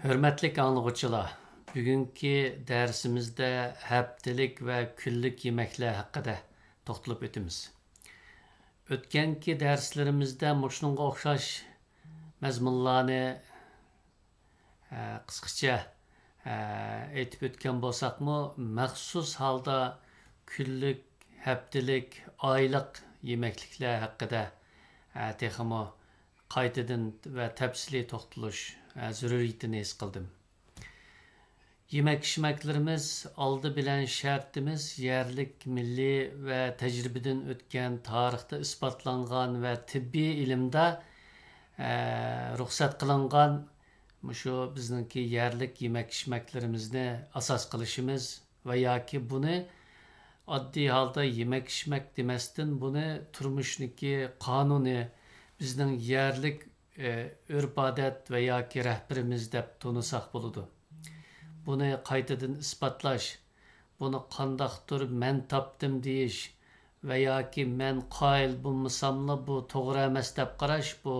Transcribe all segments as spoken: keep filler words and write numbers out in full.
ھۆرمەتلىك ئاڭلىغۇچىلار، بۈگۈنكى دەرسىمىزدە ھەپتىلىك ۋە كۈنلۈك يېمەكلەر ھەققىدە توختىلىپ ئۆتىمىز. ئۆتكەنكى دەرسلىرىمىزدە مۇشۇنىڭغا ئوخشاش مەزمۇنلارنى، ئە، قىسقىچە، ئە، ئېيتىپ ئۆتكەن بولساقمۇ، مەخسۇس ھالدا كۈنلۈك، ھەپتىلىك، ئايلىق يېمەكلىكلەر ھەققىدە، ئە، تېخىمۇ قايتىدىن ۋە تەپسىلىي توختىلىش، ئە، زۆرۈرىيىتىنى ھېس قىلدىم. يېمەك-ئىچمەكلىرىمىز ئالدى بىلەن شەرتىمىز يەرلىك، مىللىي ۋە تەجرىبىدىن ئۆتكەن، تارىختا ئىسپاتلانغان ۋە تېببىي ئىلىمدا، ئە، رۇخسەت قىلىنغان مۇشۇ بىزنىڭكى يەرلىك يېمەك-ئىچمەكلىرىمىزنى ئاساس قىلىشىمىز ۋە ياكى بۇنى ئاددىي ھالدا يېمەك-ئىچمەك دېمەستىن، بۇنى تۇرمۇشنىكى قانۇنى، بىزنىڭ يەرلىك، ئۆرپ-ئادەت ۋە ياكى رەھبىرىمىز دەپ تونۇساق بولىدۇ. بۇنى قايتىدىن ئىسپاتلاش، بۇنى قانداقتۇر مەن تاپتىم دېيىش ۋە ياكى مەن قايىل بولمىساملا بۇ توغرا ئەمەس دەپ قاراش، بۇ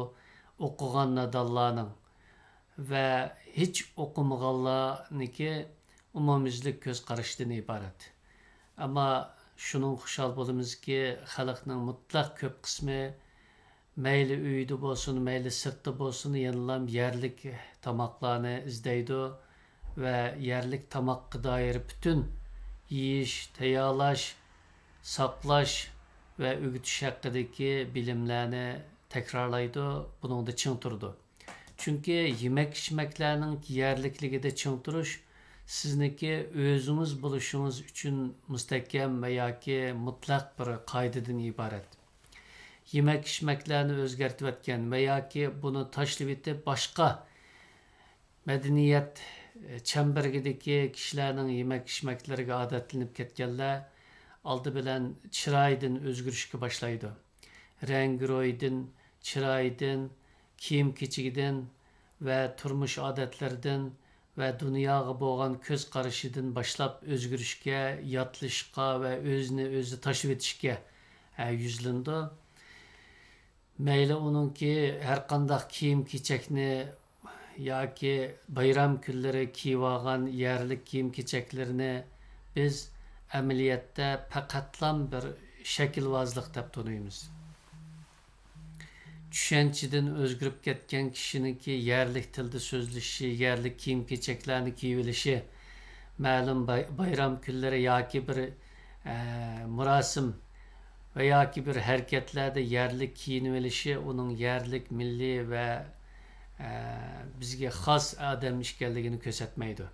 ئوقۇغان نادانلارنىڭ ۋە ھېچ ئوقۇمىغانلارنىڭكى ئومۇميۈزلۈك كۆز قارىشىدىن ئىبارەت. ئەمما شۇنىڭغا خۇشال بولىمىزكى، خەلقنىڭ مۇتلەق كۆپ قىسمى مەيلى ئۆيدە بولسۇن، مەيلى سىرتتا بولسۇن، يەنىلا يەرلىك تاماقلارنى ئىزدەيدۇ ۋە يەرلىك تاماققا دائىر پۈتۈن يېيىش، تەييارلاش، ساقلاش ۋە ئۆگىتىش ھەققىدىكى بىلىملەرنى تەكرارلايدۇ، بۇنىڭدا چىڭ تۇرىدۇ. چۈنكى يېمەك-ئىچمەكلەرنىڭ يەرلىكلىكىدە چىڭ تۇرۇش سىزنىڭكى ئۆزىڭىز بولۇشىڭىز ئۈچۈن مۇستەھكەم ۋە ياكى مۇتلەق بىر قائىدىدىن ئىبارەت. يېمەك-ئىچمەكلەرنى ئۆزگەرتىۋەتكەن ۋە ياكى بۇنى تاشلىۋېتىپ، باشقا مەدەنىيەت چەمبىرىكىدىكى كىشىلەرنىڭ يېمەك-ئىچمەكلىرىگە ئادەتلىنىپ كەتكەنلەر ئالدى بىلەن چىرايىدىن ئۆزگىرىشكە باشلايدۇ. رەڭگىرويىدىن، چىرايىدىن، كىيىم-كېچىكىدىن ۋە تۇرمۇش ئادەتلىرىدىن ۋە دۇنياغا بولغان كۆز قارىشىدىن باشلاپ ئۆزگىرىشكە، ياتلىشىشقا ۋە ئۆزىنى ئۆزى تاشلىۋېتىشكە، ئە، يۈزلىنىدۇ. مەيلى ئۇنىڭكى ھەرقانداق كىيىم-كېچەكنى ياكى بايرام كۈنلىرى كىيىۋالغان يەرلىك كىيىم-كېچەكلىرىنى بىز ئەمەلىيەتتە پەقەتلام بىر شەكىلۋازلىق دەپ تونۇيمىز. چۈشەنچىدىن ئۆزگىرىپ كەتكەن كىشىنىڭكى يەرلىك تىلدا سۆزلىشى، يەرلىك كىيىم-كېچەكلەرنى كىيىۋېلىشى، مەلۇم باي-، بايرام كۈنلىرى ياكى بىر، ئە، مۇراسىم ۋە ياكى بىر ھەرىكەتلەردە يەرلىك كىيىنىۋېلىشى ئۇنىڭ يەرلىك، مىللىي ۋە، ئە، بىزگە خاس ئادەم ئىكەنلىكىنى كۆرسەتمەيدۇ.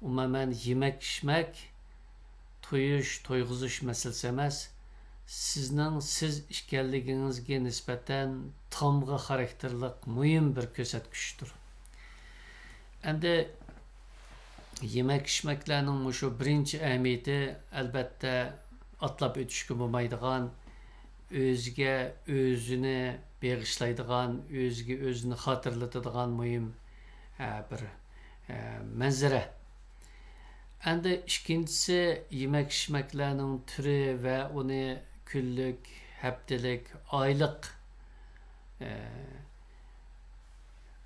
ئومۇمەن، يېمەك-ئىچمەك تويۇش، تويغۇزۇش مەسىلىسى ئەمەس، سىزنىڭ سىز ئىكەنلىكىڭىزگە نىسبەتەن تامغا خاراكتېرلىق مۇھىم بىر كۆرسەتكۈچتۇر. ئەمدى يېمەك-ئىچمەكلەرنىڭ مۇشۇ بىرىنچى ئەھمىيىتى، ئەلبەتتە، ئاتلاپ ئۆتۈشكە بولمايدىغان، ئۆزىگە ئۆزىنى بېغىشلايدىغان، ئۆزىگە ئۆزىنى خاتىرىلىتىدىغان مۇھىم، ئە، بىر، ئە، مەنزىرە. ئەمدى ئىككىنچىسى، يېمەك-ئىچمەكلەرنىڭ تۈرى ۋە ئۇنى كۈنلۈك، ھەپتىلىك، ئايلىق، ئە،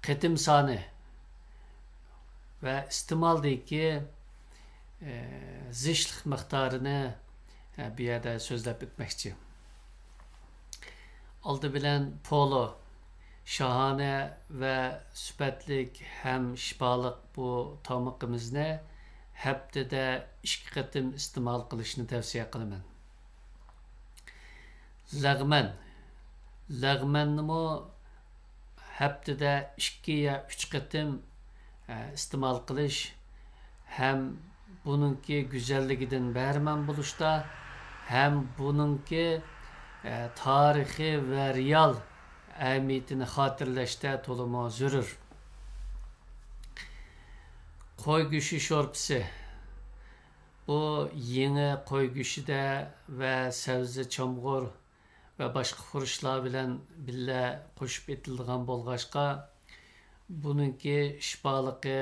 قېتىم سانى ۋە ئىستېمالدىكى، ئە، زىچلىق مىقدارىنى، ئە، بۇ يەردە سۆزلەپ ئۆتمەكچى. ئالدى بىلەن پولۇ، شاھانە ۋە سۈپەتلىك ھەم شىپالىق بۇ تامىقىمىزنى ھەپتىدە ئىككى قېتىم ئىستېمال قىلىشنى تەۋسىيە قىلىمەن. لەغمەن. لەغمەننىمۇ ھەپتىدە ئىككى يا ئۈچ قېتىم، ئە، ئىستېمال قىلىش ھەم بۇنىڭكى گۈزەللىكىدىن بەھرىمەن بولۇشتا ھەم بۇنىڭكى، ئە، تارىخىي ۋە رېئال ئەھمىيىتىنى خاتىرىلەشتە تولىمۇ زۆرۈر. قوي گۆشى شورپىسى. بۇ يېڭى قوي گۆشىدە ۋە سەۋزە، چامغۇر ۋە باشقا خۇرۇچلار بىلەن بىللە قوشۇپ ئېتىلىدىغان بولغاچقا، بۇنىڭكى شىپالىقى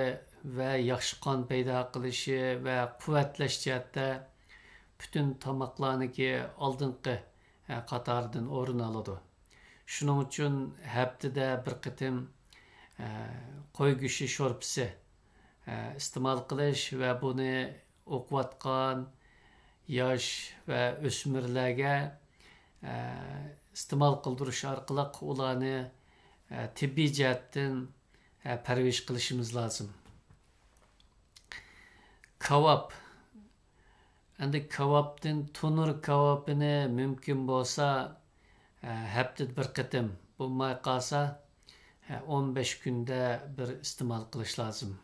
ۋە ياخشى قان پەيدا قىلىشى ۋە قۇۋۋەتلەش جەھەتتە پۈتۈن تاماقلارنىڭكى ئالدىنقى، ئە، قاتارىدىن ئورۇن ئالىدۇ. شۇنىڭ ئۈچۈن ھەپتىدە بىر قېتىم، قوي گۆشى شورپىسى، ئە، ئىستېمال قىلىش ۋە بۇنى ئوقۇۋاتقان ياش ۋە ئۆسمۈرلەرگە، ئە، ئىستېمال قىلدۇرۇش ئارقىلىق ئۇلارنى، ئە، تېببىي جەھەتتىن، ئە، پەرۋىش قىلىشىمىز لازىم. كاۋاپ. ئەمدى كاۋاپتىن تونۇر كاۋاپىنى مۇمكىن بولسا، ئە، ھەپتىدە بىر قېتىم، بولماي قالسا، ئە، ئون بەش كۈندە بىر ئىستېمال قىلىش لازىم.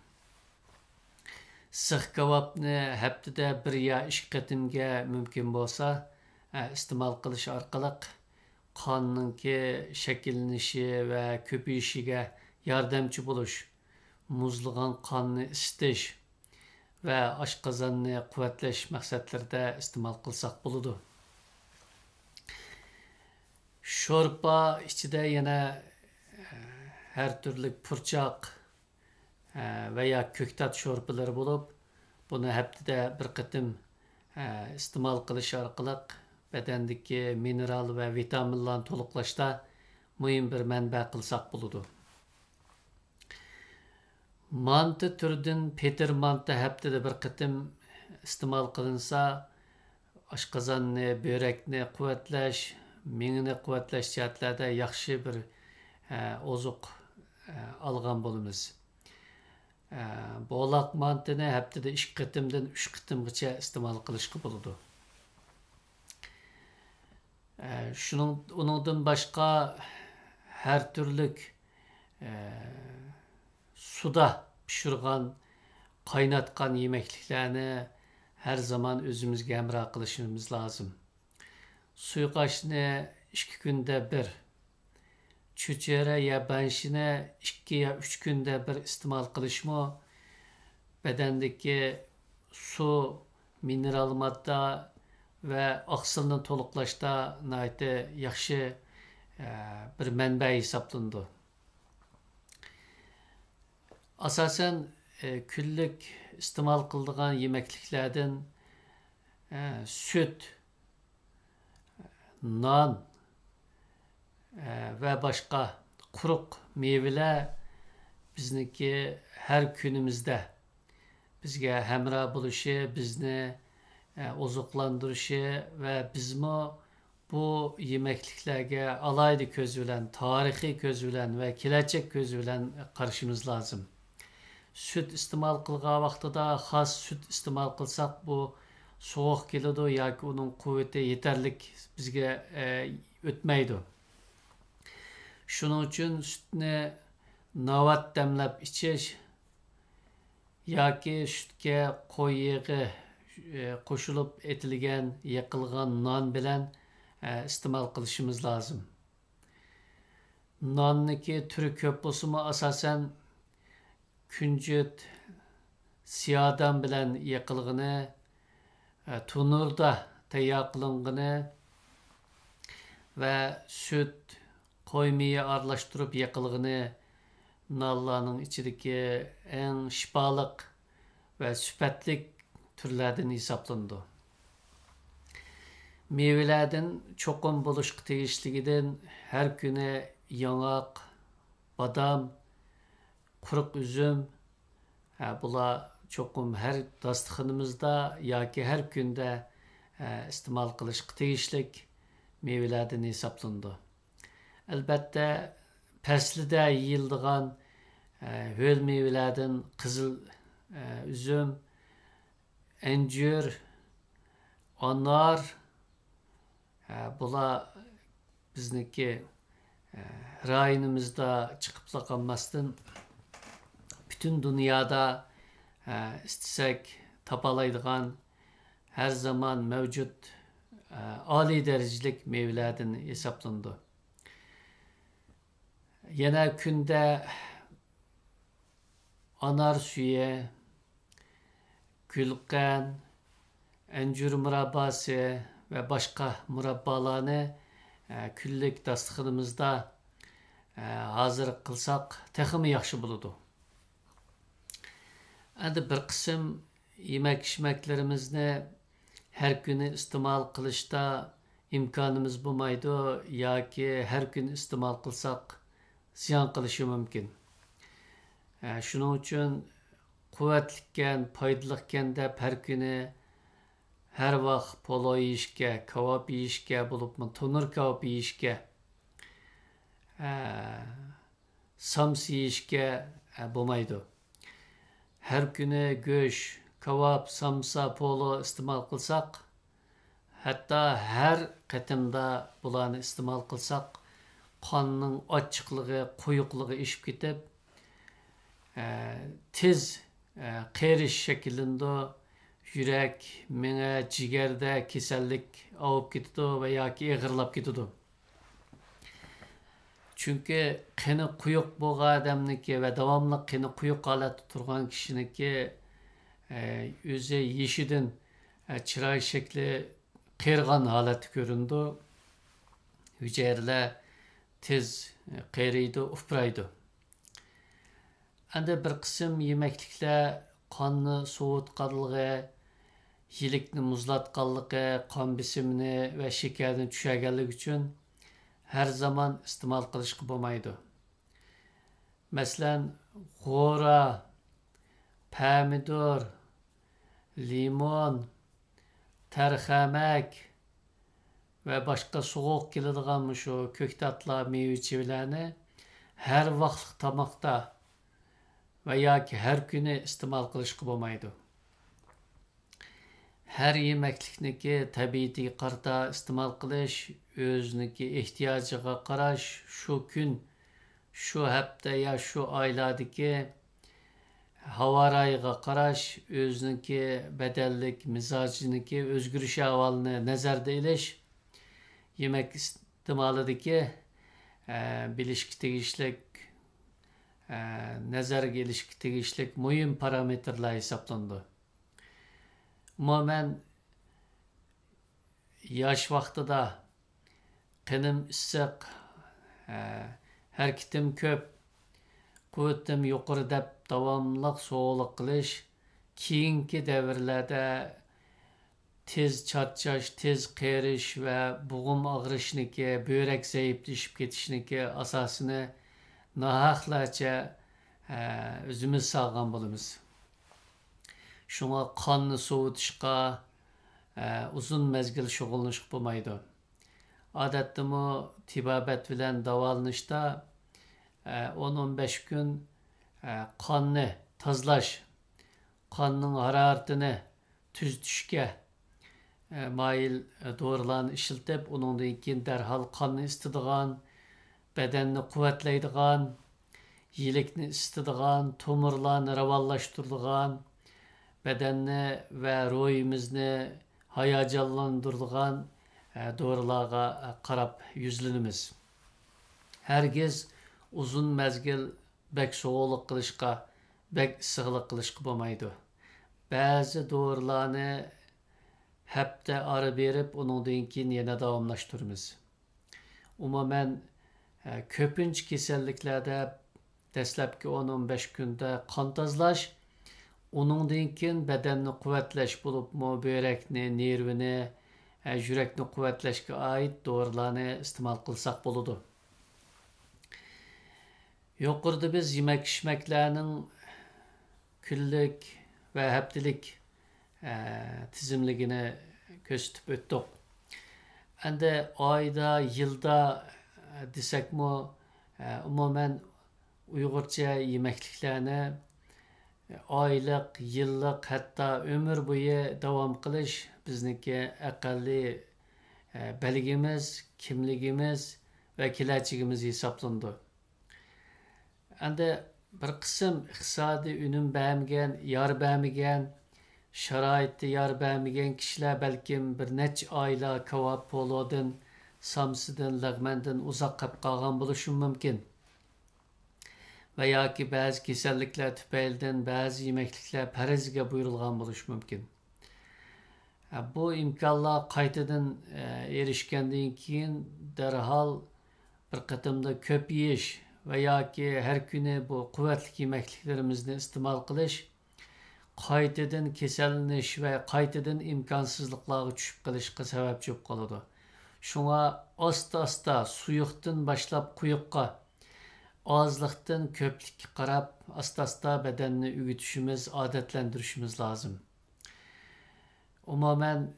سىخ كاۋاپنى ھەپتىدە بىر يا ئىككى قېتىمگە مۇمكىن بولسا، ئە، ئىستېمال قىلىش ئارقىلىق قاننىڭكى شەكىللىنىشى ۋە كۆپىيىشىگە ياردەمچى بولۇش، مۇزلىغان قاننى ئىسسىتىش، ۋە ئاشقازاننى قۇۋۋەتلەش مەقسەتلىرىدە ئىستېمال قىلساق بولىدۇ. شورپا ئىچىدە يەنە، ئە، ھەر تۈرلۈك پۇرچاق، ئە، ۋە يا كۆكتات شورپىلىرى بولۇپ، بۇنى ھەپتىدە بىر قېتىم، ئە، ئىستېمال قىلىش ئارقىلىق بەدەندىكى مىنېرال ۋە ۋىتامىنلارنى تولۇقلاشتا مۇھىم بىر مەنبە قىلساق بولىدۇ. مانتا تۈرىدىن پېتىر مانتا ھەپتىدە بىر قېتىم ئىستېمال قىلىنسا، ئاشقازاننى، بۆرەكنى قۇۋۋەتلەش، مېڭىنى قۇۋۋەتلەش جەھەتلەردە ياخشى بىر، ئە، ئوزۇق، ئە، ئالغان بولىمىز. ئە، بولاق مانتىنى ھەپتىدە ئىككى قېتىمدىن ئۈچ قېتىمغىچە ئىستېمال قىلىشقا بولىدۇ. ئە، شۇنىڭ، ئۇنىڭدىن باشقا ھەر تۈرلۈك، ئە، سۇدا پىشۇرغان، قايناتقان يېمەكلىكلەرنى ھەر زامان ئۆزىمىزگە ھەمراھ قىلىشىمىز لازىم. سۇيۇقئاشنى ئىككى كۈندە بىر، چۆچۈرە يا بەنشىنى ئىككى يا ئۈچ كۈندە بىر ئىستېمال قىلىشمۇ بەدەندىكى سۇ، مىنېرال ماددا ۋە ئاقسىلنى تولۇقلاشتا ناھايىتى ياخشى، ئە، بىر مەنبە ھېسابلىنىدۇ. ئاساسەن، ئە، كۈنلۈك ئىستېمال قىلىدىغان يېمەكلىكلەردىن، ئە، سۈت، نان، ئە، ۋە باشقا قۇرۇق مېۋىلەر بىزنىڭكى ھەر كۈنىمىزدە بىزگە ھەمراھ بولۇشى، بىزنى، ئە، ئوزۇقلاندۇرۇشى ۋە بىزمۇ بۇ يېمەكلىكلەرگە ئالاھىدە كۆز بىلەن، تارىخىي كۆز بىلەن ۋە كېلەچەك كۆزى بىلەن قارىشىمىز لازىم. سۈت ئىستېمال قىلغان ۋاقتىدا خاس سۈت ئىستېمال قىلساق، بۇ سوغۇق كېلىدۇ ياكى ئۇنىڭ قۇۋۋىتى يېتەرلىك بىزگە، ئە، ئۆتمەيدۇ. شۇنىڭ ئۈچۈن سۈتنى ناۋات دەملەپ ئىچىش ياكى سۈتكە قوي يېغى، ئە، قوشۇلۇپ ئېتىلگەن، يېقىلغان نان بىلەن، ئە، ئىستېمال قىلىشىمىز لازىم. ناننىكى تۈرى كۆپ بولسىمۇ، ئاساسەن كۈنجۈت، سىيادام بىلەن يېقىلغىنى، ئە، تونۇردا تەييار قىلىنغىنى ۋە سۈت، قوي مېيى ئارىلاشتۇرۇپ يېقىلغىنى نانلارنىڭ ئىچىدىكى ئەڭ شىپالىق ۋە سۈپەتلىك تۈرلەردىن ھېسابلىنىدۇ. مېۋىلەردىن چوقۇم بولۇشقا تېگىشلىكىدىن ھەر كۈنى ياڭاق، بادام، قۇرۇق ئۈزۈم، ھە، بۇلار چوقۇم ھەر داستىخىنىمىزدا ياكى ھەر كۈندە، ھە، ئىستېمال قىلىشقا تېگىشلىك مېۋىلەردىن ھېسابلىنىدۇ. ئەلبەتتە، پەسلىدە يېيىلىدىغان، ھە، ھۆل مېۋىلەردىن قىزىل، ھە، ئۈزۈم، ئەنجۈر، ئانار، ھە، بۇلار بىزنىڭكى، ھە، رايونىمىزدا چىقىپلا قالماستىن، پۈتۈن دۇنيادا، ھە، ئىستىسەك تاپالايدىغان، ھەر زامان مەۋجۇت، ھە، ئالىي دەرىجىلىك مېۋىلەردىن ھېسابلىنىدۇ. يەنە كۈندە ئانار سۈيى، گۈلقەن، ئەنجۈر مۇرابباسى ۋە باشقا مۇراببالارنى، ئە، كۈنلۈك داستىخىنىمىزدا، ئە، ھازىر قىلساق تېخىمۇ ياخشى بولىدۇ. ئەمدى بىر قىسىم يېمەك-ئىچمەكلىرىمىزنى ھەر كۈنى ئىستېمال قىلىشتا ئىمكانىمىز بولمايدۇ ياكى ھەر كۈنى ئىستېمال قىلساق زىيان قىلىشى مۇمكىن. شۇنىڭ ئۈچۈن قۇۋۋەتلىككەن، پايدىلىقكەن دەپ ھەر كۈنى ھەر ۋاق پولۇ يېيىشكە، كاۋاپ يېيىشكە، بولۇپمۇ تونۇر كاۋاپ يېيىشكە، ئە، سامسا يېيىشكە، ئە، بولمايدۇ. ھەر كۈنى گۆش، كاۋاپ، سامسا، پولۇ ئىستېمال قىلساق، ھەتتا ھەر قېتىمدا بۇلارنى ئىستېمال قىلساق، قاننىڭ ئاچچىقلىقى، قويۇقلۇقى ئېشىپ كېتىپ، ئە، تېز، ئە، قېرىش شەكىللىنىدۇ. يۈرەك، مېڭە، جىگەردە كېسەللىك ئاۋۇپ كېتىدۇ ۋە ياكى ئېغىرلاپ كېتىدۇ. چۈنكى قېنى قويۇق بولغان ئادەمنىكى ۋە داۋاملىق قېنى قويۇق ھالەتتە تۇرغان كىشىنىكى، ئە، ئۆزى يېشىدىن، ئە، چىراي شەكلى قېرىغان ھالەتتە كۆرۈنىدۇ. ھۈجەيرىلەر تېز، ئە، قېرىيدۇ، ئۇپرايدۇ. ئەمدى بىر قىسىم يېمەكلىكلەر قاننى سوۋۇتقانلىقى، يىلىكنى مۇزلاتقانلىقى، قان بېسىمىنى ۋە شېكەرنى چۈشۈرگەنلىكى ئۈچۈن ھەر زامان ئىستېمال قىلىشقا بولمايدۇ. مەسىلەن، غورا، پەمىدۇر، لىمون، تەرخەمەك ۋە باشقا سوغۇق كېلىدىغان مۇشۇ كۆكتاتلار، مېۋە-چېۋىلەرنى ھەر ۋاقىتلىق تاماقتا ۋە ياكى ھەر كۈنى ئىستېمال قىلىشقا بولمايدۇ. ھەر يېمەكلىكنىكى تەبىئىتىگە قارىتا ئىستېمال قىلىش، ئۆزىنىڭكى ئېھتىياجىغا قاراش، شۇ كۈن، شۇ ھەپتە يا شۇ ئايلاردىكى ھاۋا رايىغا قاراش، ئۆزىنىڭكى بەدەنلىك مىزاجىنىڭكى ئۆزگىرىش ئەھۋالىنى نەزەردە ئېلىش، يېمەك ئىستېمالىدىكى، ئە، بىلىشكە تېگىشلىك، ئە، نەزەرگە ئېلىشكە تېگىشلىك مۇھىم پارامېتىرلار ھېسابلىنىدۇ. ئومۇمەن، ياش ۋاقتىدا قېنىم ئىسسىق، ھە، ھەرىكىتىم كۆپ، قۇۋۋىتىم يۇقىرى دەپ داۋاملىق سوغۇقلۇق قىلىش كېيىنكى دەۋرلەردە تېز چارچاش، تېز قېرىش ۋە بوغۇم ئاغرىشنىكى، بۆرەك زەئىپلىشىپ كېتىشنىكى ئاساسىنى ناھەقلەرچە، ھە، ئۆزىمىز سالغان بولىمىز. شۇڭا قاننى سوۋۇتۇشقا، ئە، ئۇزۇن مەزگىل شۇغۇللىنىشقا بولمايدۇ. ئادەتتىمۇ تېبابەت بىلەن داۋالىنىشتا، ئە، ئون، ئون بەش كۈن، ئە، قاننى تازىلاش، قاننىڭ ھارارىتىنى تۈزىتىشكە، ئە، مايىل، ئە، دورىلارنى ئىشلىتىپ، ئۇنىڭدىن كېيىن دەرھال قاننى ئىسسىتىدىغان، بەدەننى قۇۋۋەتلەيدىغان، يىلىكنى ئىسسىتىدىغان، تومۇرلارنى راۋانلاشتۇرىدىغان، بەدەننى ۋە روھىمىزنى ھاياجانلاندۇرىدىغان، ئە، دورىلارغا، ئە، قاراپ يۈزلىنىمىز. ھەرگىز ئۇزۇن مەزگىل بەك سوغۇقلۇق قىلىشقا، بەك ئىسسىقلىق قىلىشقا بولمايدۇ. بەزى دورىلارنى ھەپتە ئارا بېرىپ، ئۇنىڭدىن كېيىن يەنە داۋاملاشتۇرىمىز. ئومۇمەن، ئە، كۆپىنچە كېسەللىكلەردە دەسلەپكى ئون، ئون بەش كۈندە قان تازىلاش، ئۇنىڭدىن كېيىن بەدەننى قۇۋۋەتلەش بولۇپمۇ بۆرەكنى، نېرۋىنى، ئە، يۈرەكنى قۇۋۋەتلەشكە ئائىت دورىلارنى ئىستېمال قىلساق بولىدۇ. يۇقىرىدا بىز يېمەك-ئىچمەكلەرنىڭ كۈنلۈك ۋە ھەپتىلىك، ئە، تىزىملىكىنى كۆرسىتىپ ئۆتتۇق. ئەمدى ئايدا، يىلدا، ئە، دېسەكمۇ، ئە، ئومۇمەن ئۇيغۇرچە يېمەكلىكلەرنى ئايلىق، يىللىق، ھەتتا ئۆمۈر بويى داۋام قىلىش بىزنىڭكى ئەقەللىي، ئە، بەلگىمىز، كىملىكىمىز ۋە كېلەچىكىمىز ھېسابلىنىدۇ. ئەمدى بىر قىسىم ئىقتىسادىي ئۈنۈم بەرمىگەن، يار بەرمىگەن، شارائىتى يار بەرمىگەن كىشىلەر بەلكىم بىر نەچچە ئايلار كاۋاپ پولۇدىن، سامسىدىن، لەغمەندىن ئۇزاق قېلىپ قالغان بولۇشى مۇمكىن. ۋە ياكى بەزى كېسەللىكلەر تۈپەيلىدىن بەزى يېمەكلىكلەر پەرھىزگە بۇيرۇلغان بولۇشى مۇمكىن. بۇ ئىمكانلار قايتىدىن، ئە، ئېرىشكەندىن كېيىن دەرھال بىر قېتىمدا كۆپ يېيىش ۋە ياكى ھەر كۈنى بۇ قۇۋۋەتلىك يېمەكلىكلىرىمىزنى ئىستېمال قىلىش قايتىدىن كېسەللىنىش ۋە قايتىدىن ئىمكانسىزلىقلارغا چۈشۈپ قېلىشقا سەۋەبچى بولۇپ قالىدۇ. شۇڭا ئاستا-ئاستا سۇيۇقتىن باشلاپ قويۇققا، ئازلىقتىن كۆپلۈككە قاراپ، ئاستا-ئاستا بەدەننى ئۆگىتىشىمىز، ئادەتلەندۈرۈشىمىز لازىم. ئومۇمەن،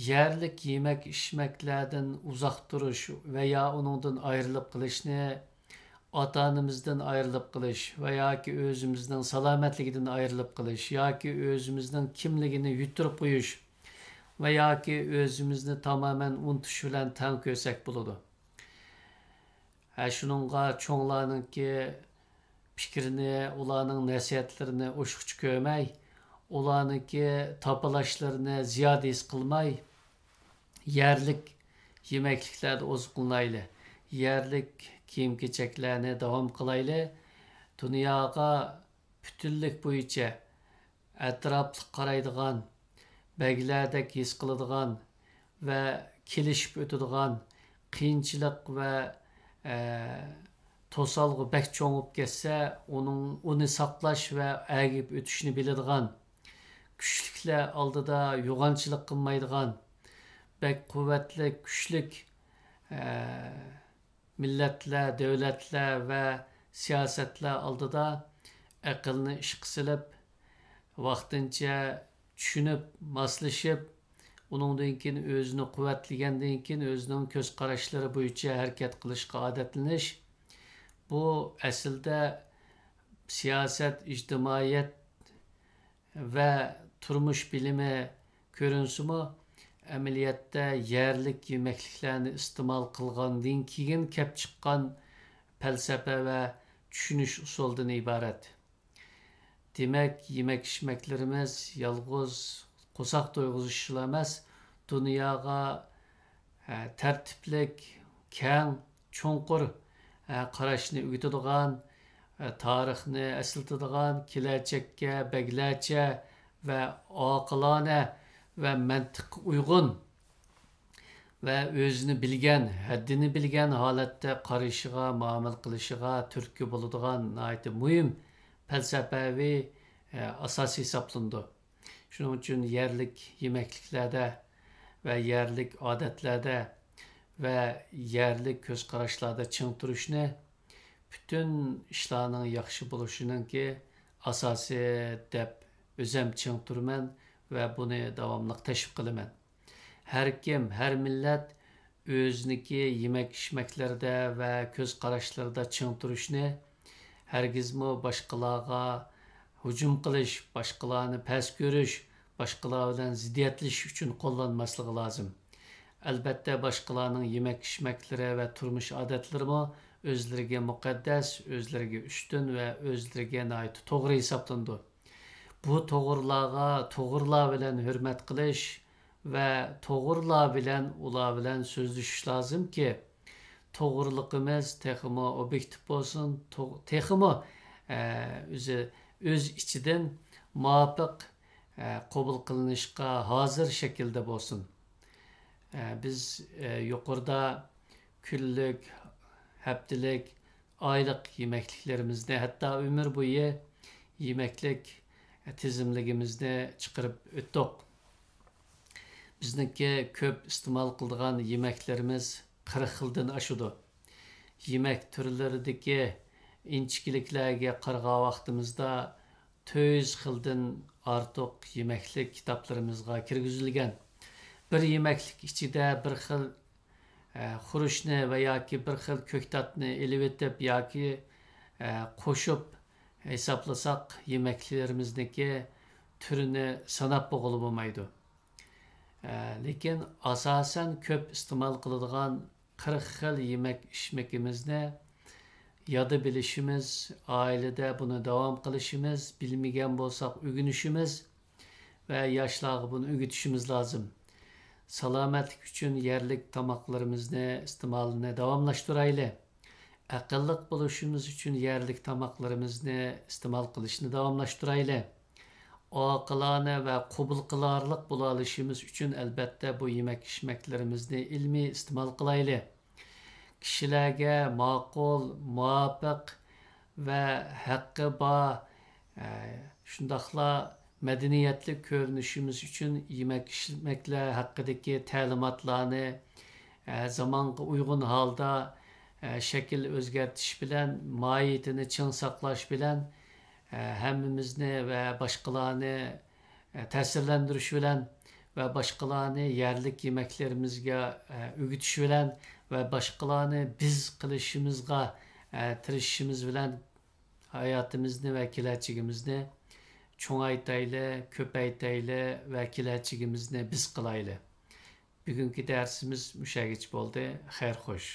يەرلىك يېمەك-ئىچمەكلەردىن ئۇزاق تۇرۇش ۋە يا ئۇنىڭدىن ئايرىلىپ قېلىشنى، ئاتا-ئانىمىزدىن ئايرىلىپ قېلىش ۋە ياكى ئۆزىمىزنىڭ سالامەتلىكىدىن ئايرىلىپ قېلىش ياكى ئۆزىمىزنىڭ كىملىكىنى يىتتۈرۈپ قويۇش ۋە ياكى ئۆزىمىزنى تامامەن ئۇنتۇش بىلەن تەڭ كۆرسەك بولىدۇ. ھە، شۇنىڭغا چوڭلارنىڭكى پىكرىنى، ئۇلارنىڭ نەسىھەتلىرىنى ئوشۇقچە كۆرمەي، ئۇلارنىڭكى تاپىلاشلىرىنى زىيادە ھېس قىلماي، يەرلىك يېمەكلىكلەردە ئوزۇقلىنايلى، يەرلىك كىيىم-كېچەكلەرنى داۋام قىلايلى. دۇنياغا پۈتۈنلۈك بويىچە ئەتراپلىق قارايدىغان، بەگلەردەك ھېس قىلىدىغان ۋە كېلىشىپ ئۆتىدىغان، قىيىنچىلىق ۋە، ئە، توسالغۇ بەك چوڭىيىپ كەتسە، ئۇنىڭ، ئۇنى ساقلاش ۋە ئەگىپ ئۆتۈشنى بىلىدىغان، كۈچلۈكلەر ئالدىدا يوغانچىلىق قىلمايدىغان، بەك قۇۋۋەتلىك، كۈچلۈك، ئە، مىللەتلەر، دۆلەتلەر ۋە سىياسەتلەر ئالدىدا ئەقىلنى ئىشقا سېلىپ، ۋاقتىنچە چۈشىنىپ، ماسلىشىپ، ئۇنىڭدىن كېيىن ئۆزىنى قۇۋۋەتلىگەندىن كېيىن ئۆزىنىڭ كۆز قاراشلىرى بويىچە ھەرىكەت قىلىشقا ئادەتلىنىش، بۇ ئەسلىدە سىياسەت، ئىجتىمائىيەت ۋە تۇرمۇش بىلىمى كۆرۈنسىمۇ، ئەمەلىيەتتە يەرلىك يېمەكلىكلەرنى ئىستېمال قىلغاندىن كېيىن كەپ چىققان پەلسەپە ۋە چۈشىنىش ئۇسۇلىدىن ئىبارەت. دېمەك، يېمەك-ئىچمەكلىرىمىز يالغۇز قورساق تويغۇزۇشلا ئەمەس، دۇنياغا ھە، تەرتىپلىك، كەڭ، چوڭقۇر، ھە، قاراشنى ئۆگىتىدىغان، ھە، تارىخنى ئەسلىتىدىغان، كېلەچەككە بەگلەرچە ۋە ئاقىلانە ۋە مەنتىققە ئۇيغۇن ۋە ئۆزىنى بىلگەن، ھەددىنى بىلگەن ھالەتتە قارىشىغا، مۇئامىلە قىلىشىغا تۈرتكە بولىدىغان ناھايىتى مۇھىم پەلسەپەۋى، ھە، ئاساس ھېسابلىنىدۇ. شۇنىڭ ئۈچۈن يەرلىك يېمەكلىكلەردە ۋە يەرلىك ئادەتلەردە ۋە يەرلىك كۆز قاراشلاردا چىڭ تۇرۇشنى پۈتۈن ئىشلارنىڭ ياخشى بولۇشىنىڭكى ئاساسى دەپ ئۆزەم چىڭ تۇرىمەن ۋە بۇنى داۋاملىق تەشۋىق قىلىمەن. ھەر كىم، ھەر مىللەت ئۆزىنىڭكى يېمەك-ئىچمەكلىرىدە ۋە كۆز قاراشلىرىدا چىڭ تۇرۇشنى، ھەرگىزمۇ باشقىلارغا ھۇجۇم قىلىش، باشقىلارنى پەس كۆرۈش، باشقىلار بىلەن زىددىيەتلىشىش ئۈچۈن قوللانماسلىقى لازىم. ئەلبەتتە، باشقىلارنىڭ يېمەك-ئىچمەكلىرى ۋە تۇرمۇش ئادەتلىرىمۇ ئۆزلىرىگە مۇقەددەس، ئۆزلىرىگە ئۈستۈن ۋە ئۆزلىرىگە ناھايىتى توغرا ھېسابلىنىدۇ. بۇ توغرىلارغا توغرىلار بىلەن ھۆرمەت قىلىش ۋە توغرىلار بىلەن ئۇلار بىلەن سۆزلىشىش لازىمكى، توغرىلىقىمىز تېخىمۇ ئوبيېكتىپ بولسۇن، تو-، تېخىمۇ، ئە، ئۆزى، ئۆز ئىچىدىن مۇۋاپىق، ئە، قوبۇل قىلىنىشقا ھازىر شەكىلدە بولسۇن. ئە، بىز، ئە، يۇقىرىدا كۈنلۈك، ھەپتىلىك، ئايلىق يېمەكلىكلىرىمىزنى، ھەتتا ئۆمۈر بويى يېمەكلىك تىزىملىكىمىزنى چىقىرىپ ئۆتتۇق. بىزنىڭكى كۆپ ئىستېمال قىلىدىغان يېمەكلىرىمىز قىرىق خىلدىن ئاشىدۇ. يېمەك تۈرلىرىدىكى ئىنچىكىلىكلەرگە قارىغان ۋاقتىمىزدا، تۆت يۈز خىلدىن ئارتۇق يېمەكلىك كىتابلىرىمىزغا كىرگۈزۈلگەن. بىر يېمەكلىك ئىچىدە بىر خىل، ئە، خۇرۇچنى ۋە ياكى بىر خىل كۆكتاتنى ئېلىۋېتىپ ياكى، ئە، قوشۇپ ھېسابلىساق، يېمەكلىكلىرىمىزنىڭكى تۈرىنى ساناپ بولغىلى بولمايدۇ. ئە، لېكىن ئاساسەن كۆپ ئىستېمال قىلىدىغان قىرىق خىل يېمەك-ئىچمىكىمىزنى يادا بىلىشىمىز، ئائىلىدە بۇنى داۋام قىلىشىمىز، بىلمىگەن بولساق ئۆگىنىشىمىز ۋە ياشلارغا بۇنى ئۆگىتىشىمىز لازىم. سالامەتلىك ئۈچۈن يەرلىك تاماقلىرىمىزنى ئىستېمالىنى داۋاملاشتۇرايلى. ئەقىللىق بولۇشىمىز ئۈچۈن يەرلىك تاماقلىرىمىزنى ئىستېمال قىلىشنى داۋاملاشتۇرايلى. ئاقىلانە ۋە قوبۇل قىلارلىق بولالىشىمىز ئۈچۈن، ئەلبەتتە، بۇ يېمەك-ئىچمەكلىرىمىزنى ئىلمىي ئىستېمال قىلايلى. كىشىلەرگە ماقۇل، مۇۋاپىق ۋە ھەققى بار، ئە، شۇنداقلا مەدەنىيەتلىك كۆرۈنۈشىمىز ئۈچۈن يېمەك-ئىچمەكلەر ھەققىدىكى تەلىماتلارنى، ئە، زامانغا ئۇيغۇن ھالدا، ئە، شەكىل ئۆزگەرتىش بىلەن، ماھىيىتىنى چىڭ ساقلاش بىلەن، ئە، ھەممىمىزنى ۋە باشقىلارنى، ئە، تەسىرلەندۈرۈش بىلەن ۋە باشقىلارنى يەرلىك يېمەكلىرىمىزگە، ئە، ئۆگىتىش بىلەن ۋە باشقىلارنى بىز قىلىشىمىزغا، ئە، تىرىشىشىمىز بىلەن ھاياتىمىزنى ۋە كېلەچىكىمىزنى چوڭايتايلى، كۆپەيتەيلى ۋە كېلەچىكىمىزنى بىز قىلايلى. بۈگۈنكى دەرسىمىز مۇشەگىچە بولدى. خەير خوش.